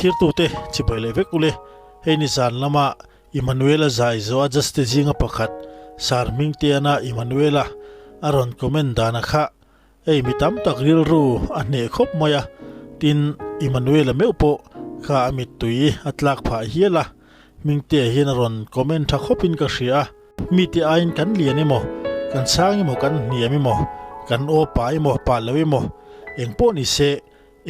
thlirtute chibai leh vek ule. Hei nizan lama Immanuela zai zawh a Juste zinga pakhat Sir Hmingteana Immanuela a rawn comment dana kha hei mi tam tak rilru a hneh khawp mai a, tin Immanuela meuh pawh kha a mittui a tlak phah hial a, Hmingtea hian a rawn comment tha khawpin ka hria a. Mite aiin kan lian emaw, kan sang emaw, kan hniam emaw, kan aw pa emaw, pa lo emaw, eng pawh ni se,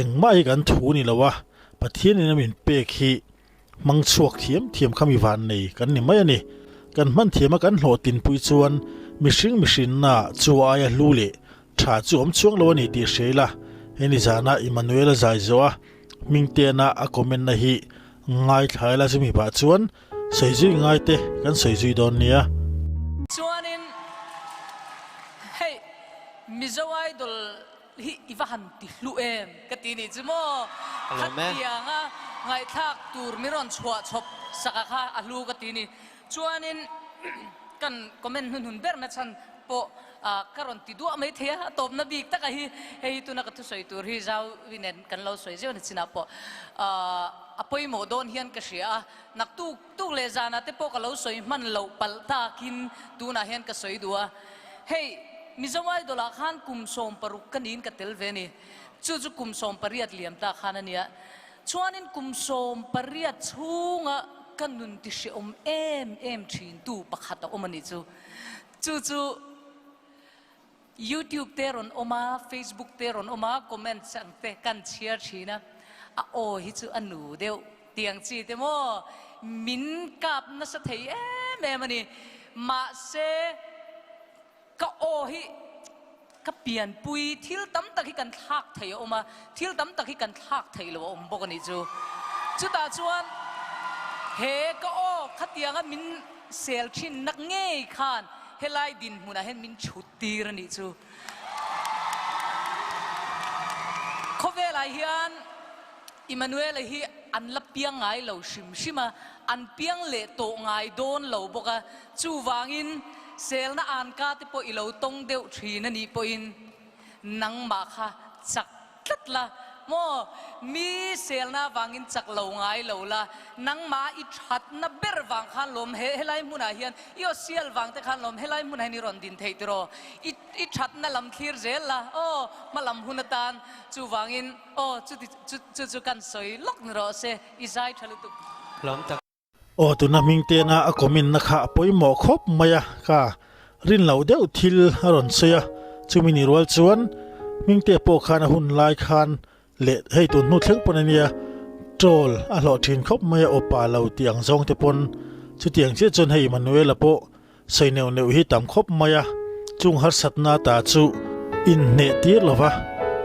engmah hi kan thu ni lo a, Pathianin a min pek hi hmang chhuak thiam thiam kha mi van nei kan ni mai a ni. Kan hman thiama kan hlawhtinpui chuan mihring mihrinna chu aia hlu leh tha chu awm chuang lo a ni tih hria ila, he nizana Immanuel-a zai zawh a hmingtena a comment-na hi ngaithla ila chumi pah chuan Sawi zui ngai te kan sawi zui dawn nia. Chuanin hei Mizo Idol hi i va han ti hlu em ka ti nih chu maw? Khatianga ngaihthlak tur min rawn chhuah chhawp sak a kha a hlu ka ti ni. Chuanin kan comment hnuhnun ber na chhan pawh ka rawn ti duah mai thei a, a tawpna bik taka hi hei hi tuna ka thusawi tur hi Zauvi nen kan lo sawi zeuh na chinah pawh a pawimawh dawn hian ka hria a, naktuk tuk leh zanah te pawh ka lo sawi hman loh palh takin tunah hian ka sawi duh a, hei Mizo Idol ah khan kum 16 ka niin ka tel ve a ni, chu chu kum 18 liam ta khan a nia, chuanin kum 18 chhunga ka nun ti hrehawm em em thin tu pakhat a awm a nih chu. Chu chu YouTube te rawn awm a, Facebook te rawn awm a, comments ang te kan chhiar thin a, a aw hi chu a nu deuh tiang chi te maw min kap nasa thei em em a ni. Mahse ka aw hi ka pianpui thil tam tak hi kan thlak thei a awm a, thil tam tak hi kan thlak theih lo a awm bawk a nih chu. Chutah chuan he ka aw khatianga min sel thin nak ngei khan helai dinhmunah hian min chhut tir a nih chu. Khawvelah hian Immanuela hi an la piang ngai lo hrim hrim a, an piang leh tawh ngai dawn lo bawk a, chuvangin selna anka te pawh i lo tawng deuh thin a nih pawhin nangmah kha chak tlat la maw? Mi selna vangin chak lo ngai lo la, nangmah i thatna ber vang khan lawm he helai hmunah hian i aw sial vang te khan lawm helai hmunah hian i rawn din theih tiraw? I i thatna lam thlir zel la aw hma lam hun atan chuvangin aw chuti chu chu chu kan sawi lawk ni rawh se i zai tha lutuk. Lawm tak. Aw tuna hming tena a comment na kha a pawimawh khawp mai a, ka rin loh deuh thil a rawn sawi a, chumi ni rual chuan Hmingte pawh khan a hun lai khan leh hei tun hnu thleng pawn a nia troll a hlawh thin khawp mai a, aw pa lo tih ang zawng te pawn chutiang chiah chuan hei Emmanuel-a pawh sawi neuh neuh hi tam khawp mai a, chung harsatna ta chu inhneh tir lova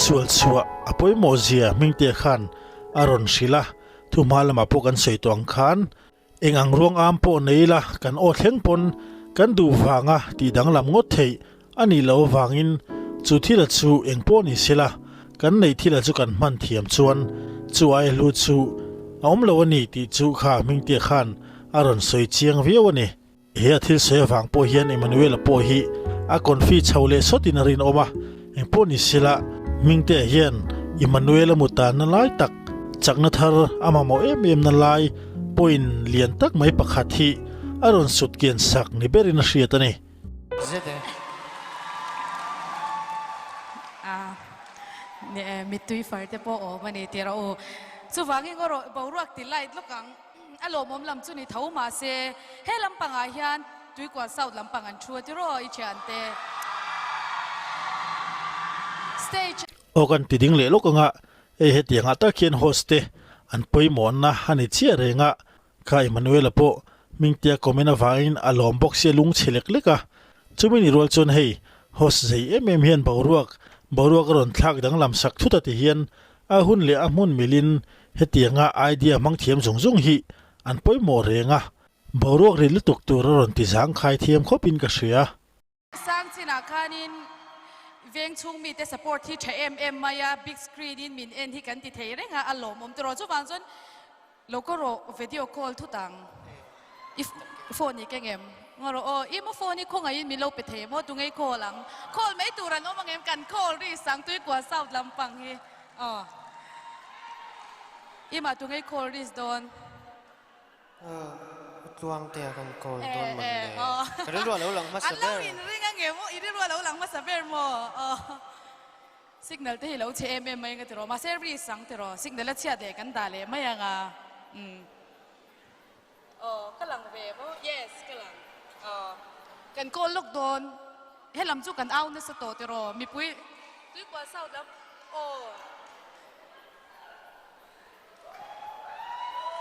sual chhuah a pawimawh zia Hmingte khan a rawn hrilh a. Thuhma lamah pawh kan sawi tawh ang khan eng ang ruang am pawh nei ila kan aw thleng pawn kan duh vanga tih danglam ngawt theih a nih loh avangin chu thila chu eng pawh ni sela kan neih thila chu kan hman thiam chuan chu ai hlu chu a awm lo a ni tih chu kha Hmingtea khan a rawn sawi chiang viau a ni. He a thil sawi avang pawh hian Emmanuel-a pawh hi a confi chho leh sawtin a rinawm a, engpawh ni sela Hmingtea hian Emmanuel-a mu tanna lai tak, chakna thar a mamawh em em na lai point lian tak mai pakhat hi a rawn sut kian sak ni berin a hriat a ni. Zet e. A, mittui far te pawh awm a ni tih rawh u. Chuvangin erawh boruak ti light lawk ang. A lawmawm lam chu ni tho mahse he lampangah hian Tuikual South lampang an thu a tiraw i thiante. Stage. Aw kan ti ding leh lawk anga hei hetiang ah tak hian host te an pawimawhna a ni chiah reng a, kha Emmanuel-a pawh Hmingtea comment avangin a lawm bawk sia lung chhe lek lek a, chumi ni rual chuan hei host zei em em hian boruak boruak a rawn thlak danglam sak thut a ti hian A hun leh a hmun milin hetianga idea hmang thiam zung zung hi an pawimawh reng a, boruak ri lutuk tur a rawn ti zangkhai thiam khawpin ka hria. Sang chinah khanin veng chhung mite support hi tha em em mai a, big screen in min en hi kan ti thei reng a, a lawmawm tiraw chuvang chuan Lo ka rawh video call thut ang. I phone i keng em? Nga rawh aw, i maw phone i khawngaihin min lo pe thei maw? Tungei call ang. Call mai tur an awm ang em? Kan call ri Sangtuikua South lampang hi aw. Imah tunge i call risk dawn? U Tluangtea kan call dawn man le. Ka rilru a lo lang hmasa ber. An lo inring ange maw? I rilru a lo lang hmasa ber maw? Signal te hi lo chhe em em mai anga tiraw? Mahse risk ang tiraw? Signal a chhiat leh kan dah leh mai anga. Umm. Aw ka lang ve maw? Yes ka lang. Aw kan call lawk dawn. Helam chu kan au nasa tawh tiraw? Mipui Tuikual South lam aw.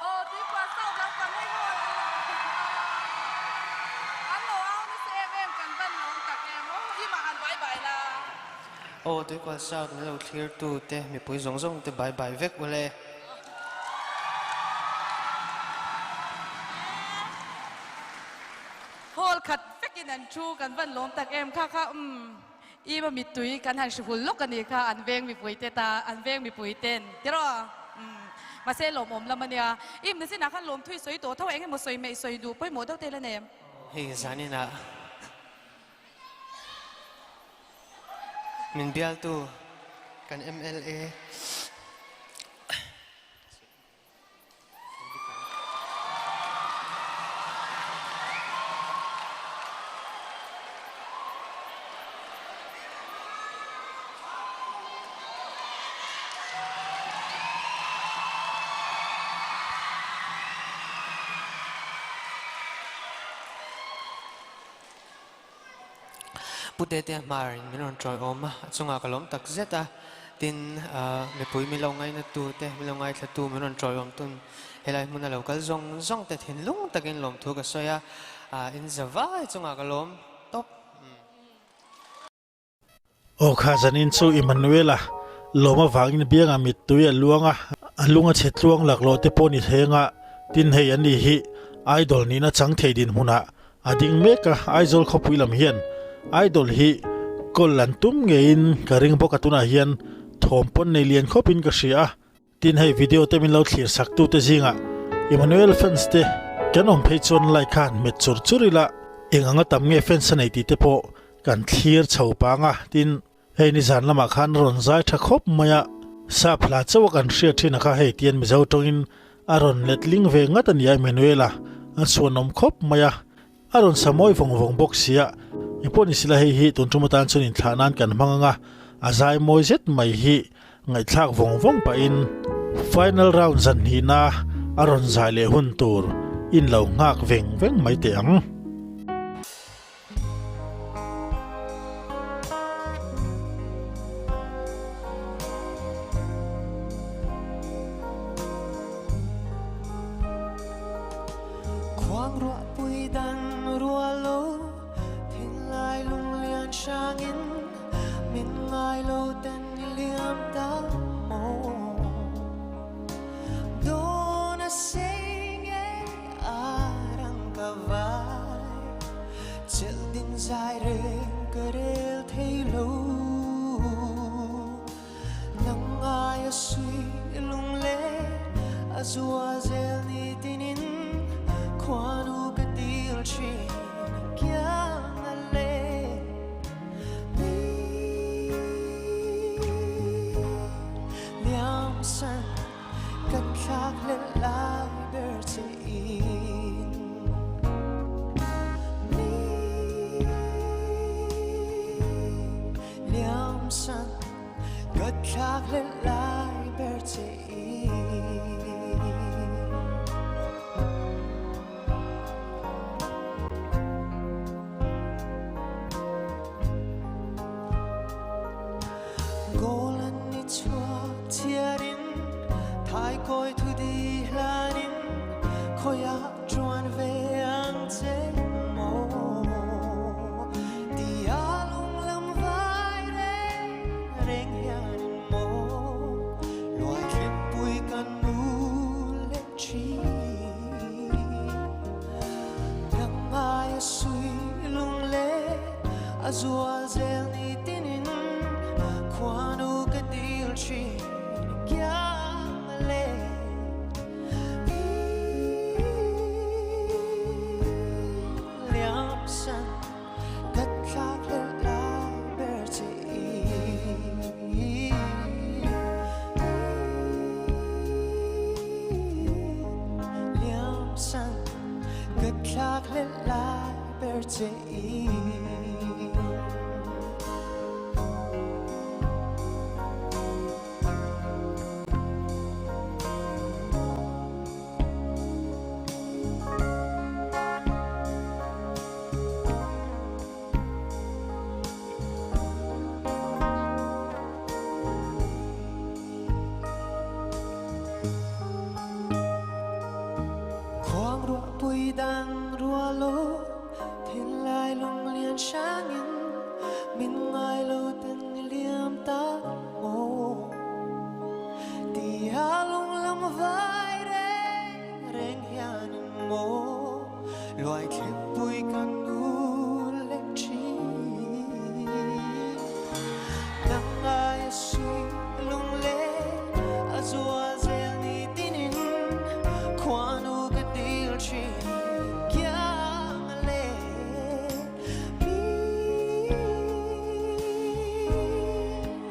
Aw Tuikual South lam kan hei haw an lo an lo au nasa em em kan van lawm tak em aw i mah han bai bai la. Aw Tuikual South min lo thlir tu te mipui zawng zawng te bai bai vek ule. Hall khat vekin an thu kan van lawm tak em kha kha umm Ima mittui kan han hri hul lawk a nih kha an veng mipui te ta an veng mipui ten tiraw umm mahse lawmawm lam a nia Im na zinah khan lawmthui sawi tawh tho eng emaw sawi meih sawi duh pawimawh deuh te la nei em? Hei zaninah min bialtu kan mla. Pu Tete Hmar in min rawn tawiawm a, a chungah ka lawm tak zet a, tin mipui min lo ngaina tu te, min lo ngaithla tu min rawn tawiawm tun helai hmuna lo kal zawng zawng te thinlung takin lawmthu ka sawi a, in za vai chungah ka lawm tawp. Aw kha zanin chu Immanuela lawm avangin bianga mittui a luang a, a lung a chhe tluang laklawh te pawh ni thleng a, tin hei a ni hi Idol nihna chang thei dinhmunah a ding mek a, Aizawl khawpui lam hian Idol hi kawl an tum ngeiin ka ring bawk a tunah hian thawm pawn nei lian khawpin ka hria a. Tin hei video te min lo thlir sak tu te zingah Emmanuel fans te kan awm phei chuan like kha han hmet chur chur ila eng anga tam nge fans a nei tih te pawh kan thlir chho pang a tin hei nizan lamah khan rawn zai tha khawp mai a sap hla chauh a kan hriat thin a kha hei tian Mizo tawngin a rawn letling ve ngat a nia Emmanuel a a chhuanawm khawp mai a. A rawn sa mawi vawng vawng bawk sia, engpawh ni sila hei hi tun tum atan chuan inthlah nan kan hmang ang a, a zai mawi zet mai hi ngaihthlak vawng vawng pahin final round zan hnihna a rawn zai leh hun tur in lo nghak veng veng mai teh ang. Khuangruahpui dan rual lo thinlai lunglian hrangin min ngai lo ten i liam ta maw Dawn a sei nge a rang ka vai Chilh din zai reng ka rel thei lo Nang aia sui lung le a zua zel ni tinin khuanu ka dil thin kiang a le ni liam san ka thlak hlelh lai ber che in ni liam san Ka thlak hlelh lai ber che i. Golan ni chuak thiarin thai kawi thu di hlanin khoiah chuan ve ang che maw Tia lunglam vai reng reng hianin maw Luai thlipui kan nu leh thin Nang aia sui lung leh a zual zel ni tinin Khuanu ka dil thin kiang a leh thlakhlelh lai ber che in. Khuang ruahpui dang rualo thinlai lunglian hrangin min ngai lo ten i liam ta maw tia lunglam vai reng reng hianin maw luai thlipui ka nu leh thin nang aia sui lunglen a zual zel ni tinin khuanu ka dil thin kiang a let mi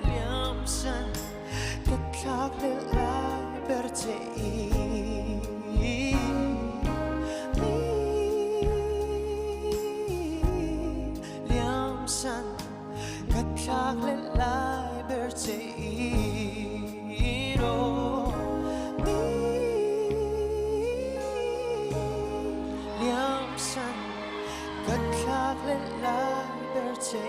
liam san ka thlak leh lai ber che i mi liam san ka thlak leh lai ber che i aw mi liam san ka thlak leh lai ber che